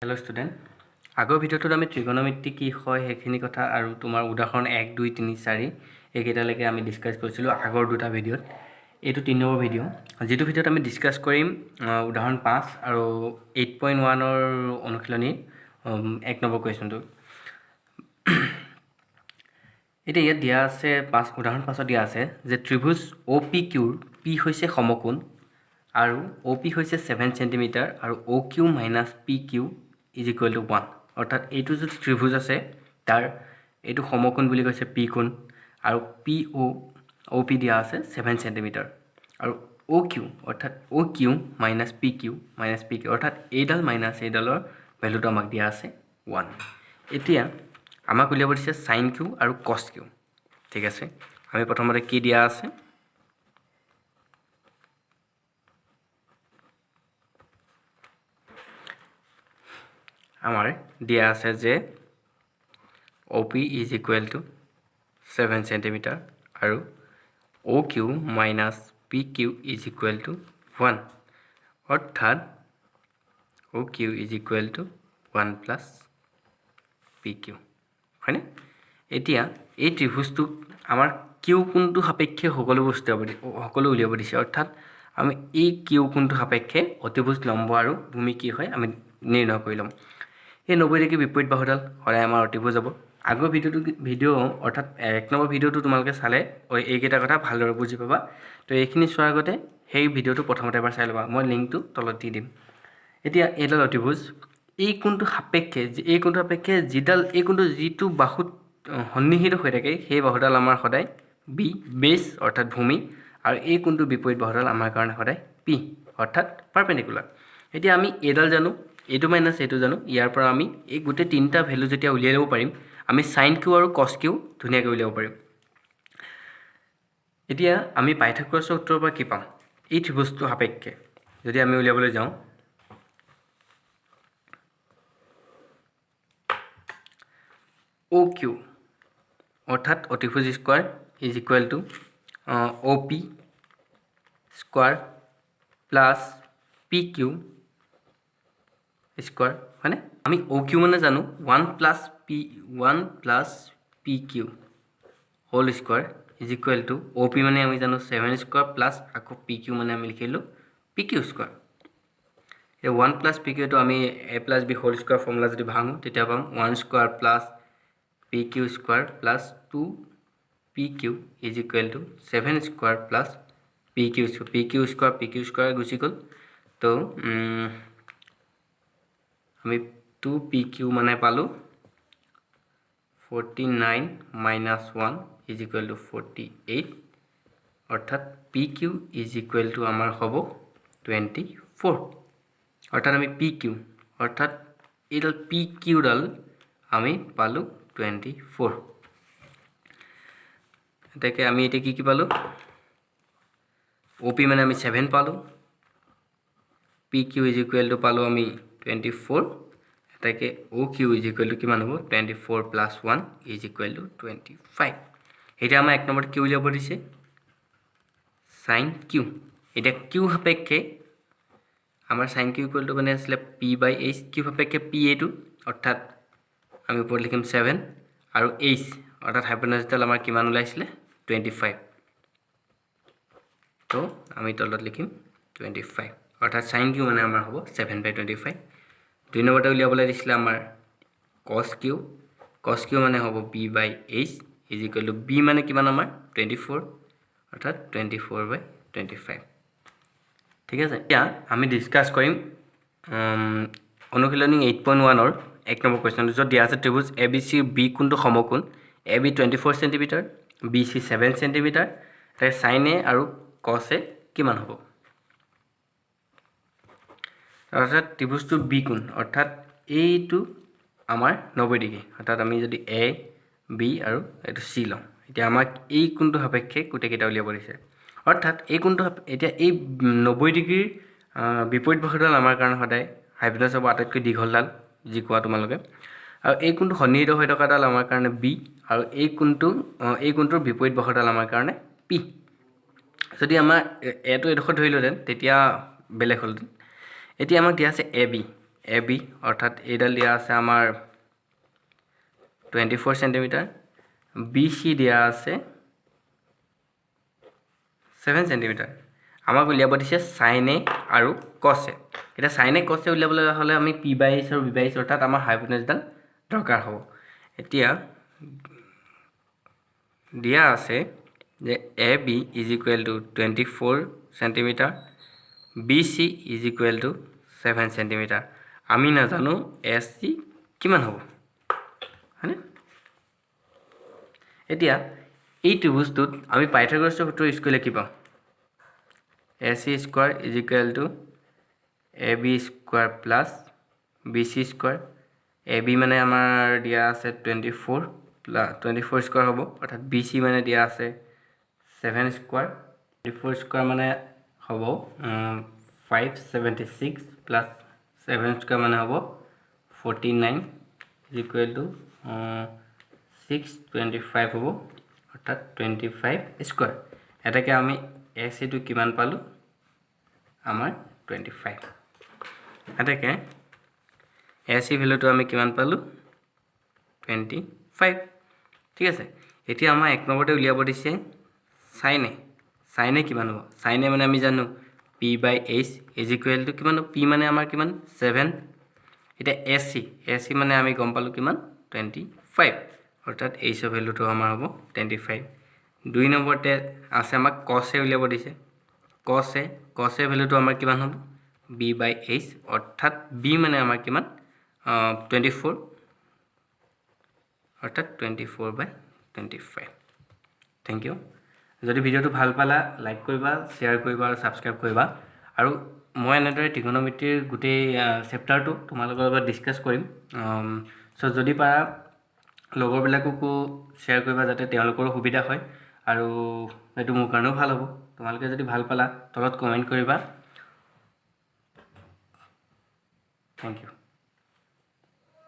Hello' student, আগৰ ভিডিঅ'টোত আমি ত্ৰিকোণমিতি কি হয় সেইখিনি কথা আৰু তোমাৰ উদাহৰণ এক, দুই, তিনি, চাৰি এইকেইটালৈকে আমি ডিছকাছ কৰিছিলোঁ আগৰ দুটা ভিডিঅ'ত। এইটো তিনি নম্বৰ ভিডিঅ', যিটো ভিডিঅ'ত আমি ডিছকাছ কৰিম উদাহৰণ 5 আৰু 8.1ৰ অনুশীলনী এক নম্বৰ কুৱেশ্যনটো। এতিয়া ইয়াত দিয়া আছে পাঁচ, উদাহৰণ 5ত দিয়া আছে যে ত্ৰিভুজ অ' পি কিউৰ পি হৈছে সমকোণ আৰু অ' পি হৈছে 7 চেণ্টিমিটাৰ আৰু OQ minus PQ is equal to 1। অৰ্থাৎ এইটো যিটো ত্ৰিভুজ আছে, তাৰ এইটো সমকোণ বুলি কৈছে, পি কোণ, আৰু পি অ' অ' পি দিয়া আছে 7 চেণ্টিমিটাৰ আৰু অ' কিউ, অৰ্থাৎ OQ minus PQ minus PQ, অৰ্থাৎ এইডাল মাইনাছ এইডালৰ ভেলুটো আমাক দিয়া আছে 1। এতিয়া আমাক উলিয়াব দিছে চাইন কিউ আৰু কছ কিউ। ঠিক আছে, আমি প্ৰথমতে কি দিয়া আছে? আমাৰ দিয়া আছে যে OP is equal to 7 centimeter আৰু OQ minus PQ is equal to 1, অৰ্থাৎ OQ is equal to 1 plus PQ, হয়নে? এতিয়া এই ত্ৰিভুজটোক আমাৰ কিউ কোণটো সাপেক্ষে সকলো বস্তু সকলো উলিয়াব দিছে। অৰ্থাৎ আমি এই কিউ কোণটো সাপেক্ষে অতিভুজ, লম্ব আৰু ভূমি কি হয় আমি নিৰ্ণয় কৰি ল'ম। এই 90 ডিগ্ৰী বিপৰীত বাহুডাল সদায় আমাৰ অতিভুজ হ'ব। আগৰ ভিডিঅ'টো ভিডিঅ' অৰ্থাৎ এক নম্বৰ ভিডিঅ'টো তোমালোকে চালে এইকেইটা কথা ভালদৰে বুজি পাবা। তো এইখিনি চোৱাৰ আগতে সেই ভিডিঅ'টো প্ৰথমতে এবাৰ চাই ল'বা, মই লিংকটো তলত দি দিম। এতিয়া এইডাল অতিভুজ, এই কোণটো সাপেক্ষে যিডাল এই কোণটো যিটো বাহুত সন্নিহিত হৈ থাকে, সেই বাহুডাল আমাৰ সদায় বি, বেছ অৰ্থাৎ ভূমি, আৰু এই কোণটোৰ বিপৰীত বাহুডাল আমাৰ কাৰণে সদায় পি, অৰ্থাৎ পাৰপেণ্ডিকুলাৰ। এতিয়া আমি এইডাল জানো, এইটো মাইনাছ এইটো জানো। ইয়াৰ পৰা আমি এই গোটেই তিনিটা ভেলু যেতিয়া উলিয়াই ল'ব পাৰিম, আমি চাইন কিউ আৰু কছ কিউ ধুনীয়াকৈ উলিয়াব পাৰিম। এতিয়া আমি পাইথাগোৰাছৰ সূত্ৰৰ পৰা কি পাম? এই ত্ৰিভুজটো সাপেক্ষে যদি আমি উলিয়াবলৈ যাওঁ, অ' কিউ অৰ্থাৎ অতিভুজ square is equal to OP square plus PQ square, হয়নে? আমি অ' কিউ মানে জানো 1 plus PQ whole square is equal to OP মানে আমি জানো ছেভেন স্কোৱাৰ প্লাছ আকৌ পি কিউ মানে আমি লিখিলোঁ পি কিউ স্কোৱাৰ। এই ওৱান প্লাছ পি কিউটো আমি a plus b whole square formula যদি ভাঙোঁ, তেতিয়া পাম one square plus PQ square plus two PQ is equal to seven square plus PQ square. PQ square PQ square গুচি গ'ল। তো আমি two P Q মানে পালোঁ 49 minus 1 is equal to 48, অৰ্থাৎ PQ is equal to আমাৰ হ'ব 24। অৰ্থাৎ আমি পি কিউ, অৰ্থাৎ এইডাল পি কিউডাল আমি পালোঁ 24। এতেকে আমি এতিয়া কি কি পালোঁ? অ' পি মানে আমি ছেভেন পালোঁ, PQ is equal to পালোঁ আমি 24। এতেকে OQ is equal to কিমান হ'ব? 24 plus 1 is equal to 25। এতিয়া আমাৰ এক নম্বৰত কি উলিয়াব দিছে? Sign Q. এতিয়া কিউ সাপেক্ষে আমাৰ চাইন কিউ ইকুৱেল টু মানে আছিলে পি বাই এইচ। কিউ সাপেক্ষে পি এইটো, অৰ্থাৎ আমি ওপৰত লিখিম ছেভেন আৰু এইচ অৰ্থাৎ হাইপোটেনাছডাল আমাৰ কিমান ওলাইছিলে? 25। তো আমি তলত লিখিম 25, অৰ্থাৎ চাইন কিউ মানে আমাৰ হ'ব 7 বাই 25। দুই নম্বৰতে উলিয়াবলৈ দিছিলে আমাৰ কছ কিউ। কছ কিউ মানে হ'ব B by h is equal to b মানে কিমান আমাৰ? 24, অৰ্থাৎ 24 বাই 25। ঠিক আছে, এতিয়া আমি ডিছকাছ কৰিম অনুশীলনী 8.1ৰ এক নম্বৰ কুৱেশ্যনটো, য'ত দিয়া আছে ত্ৰিভুজ এ বি চিৰ বি কোণটো সমকোণ, AB 24 centimeter, BC 7 centimeter, তাকে চাইন এ আৰু কছ এ কিমান হ'ব? অৰ্থাৎ ত্ৰিভুজটোৰ বি কোণ, অৰ্থাৎ এইটো আমাৰ 90 ডিগ্ৰী। অৰ্থাৎ আমি যদি এ, বি আৰু এইটো চি লওঁ, এতিয়া আমাক এই কোণটো সাপেক্ষে গোটেইকেইটা উলিয়াব দিছে। অৰ্থাৎ এই কোণটো, এতিয়া এই 90 ডিগ্ৰীৰ বিপৰীত বাহুডাল আমাৰ কাৰণে সদায় হাইপোটেনাছ হ'ব, আটাইতকৈ দীঘলডাল যি কোৱা তোমালোকে, আৰু এই কোণটো সন্নিহিত হৈ থকাডাল আমাৰ কাৰণে বি আৰু এই কোণটোৰ বিপৰীত বাহুডাল আমাৰ কাৰণে পি। যদি আমাৰ এটো এইডোখৰ ধৰিলোহেঁতেন, তেতিয়া বেলেগ হ'লহেঁতেন। এতিয়া আমাক দিয়া আছে এ বি। এ বি, অৰ্থাৎ এইডাল দিয়া আছে আমাৰ 24 চেণ্টিমিটাৰ, বি চি দিয়া আছে 7 চেণ্টিমিটাৰ। আমাক উলিয়াব দিছে চাইন এ আৰু কছ এ। এতিয়া চাইন এ কছ এ উলিয়াবলৈ হ'লে আমি পি বাই এইচ আৰু বি বাই এইচ, অৰ্থাৎ আমাৰ হাইপটেনিউজডাল দৰকাৰ হ'ব। এতিয়া দিয়া আছে যে AB is equal to 24 centimeter, BC is equal to 7 centimeter। আমি নাজানো এ চি কিমান হ'ব, হয়নে? এতিয়া এই ত্ৰিভুজটোত আমি পাইথাগোৰাছৰ সূত্ৰ ইউজ কৰিলে কি পাম? AC square is equal to AB square plus BC square। AB মানে আমাৰ দিয়া আছে 24 plus 24 square হ'ব, অৰ্থাৎ বি চি মানে দিয়া আছে ছেভেন স্কোৱাৰ। 24 স্কোৱাৰ মানে হ'ব 576 plus 7 square মানে হ'ব 49 is equal to 625 হ'ব, অৰ্থাৎ 25 স্কোৱাৰ। এতেকে আমি এ চিটো কিমান পালোঁ? আমাৰ 25। এতেকে এ চি ভেলুটো আমি কিমান পালোঁ? 25। ঠিক আছে। এতিয়া আমাৰ এক নম্বৰতে উলিয়াব দিছে চাইন এ। চাইন এ কিমান হ'ব? চাইন এ মানে আমি জানো P by H is equal to কিমান? পি মানে আমাৰ কিমান? ছেভেন। এতিয়া এ চি মানে আমি গম পালোঁ কিমান? 25, অৰ্থাৎ এইচৰ ভেলুটো আমাৰ হ'ব 25। দুই নম্বৰতে আছে আমাক কছ এ উলিয়াব দিছে। কছ এ ভেলুটো আমাৰ কিমান হ'ব? বি বাই এইচ, অৰ্থাৎ বি মানে আমাৰ কিমান? 24, অৰ্থাৎ 24 by 25। Thank you। যদি ভিডিঅ'টো ভাল পালা, লাইক কৰিবা, শ্বেয়াৰ কৰিবা আৰু ছাবস্ক্ৰাইব কৰিবা। আৰু মই এনেদৰে ত্ৰিকোণমিতিৰ গোটেই চেপ্টাৰটো তোমালোকৰ লগত ডিছকাছ কৰিম। চ' যদি পাৰা, লগৰবিলাককো শ্বেয়াৰ কৰিবা, যাতে তেওঁলোকৰো সুবিধা হয় আৰু এইটো মোৰ কাৰণেও ভাল হ'ব। তোমালোকে যদি ভাল পালা, তলত কমেণ্ট কৰিবা। Thank you.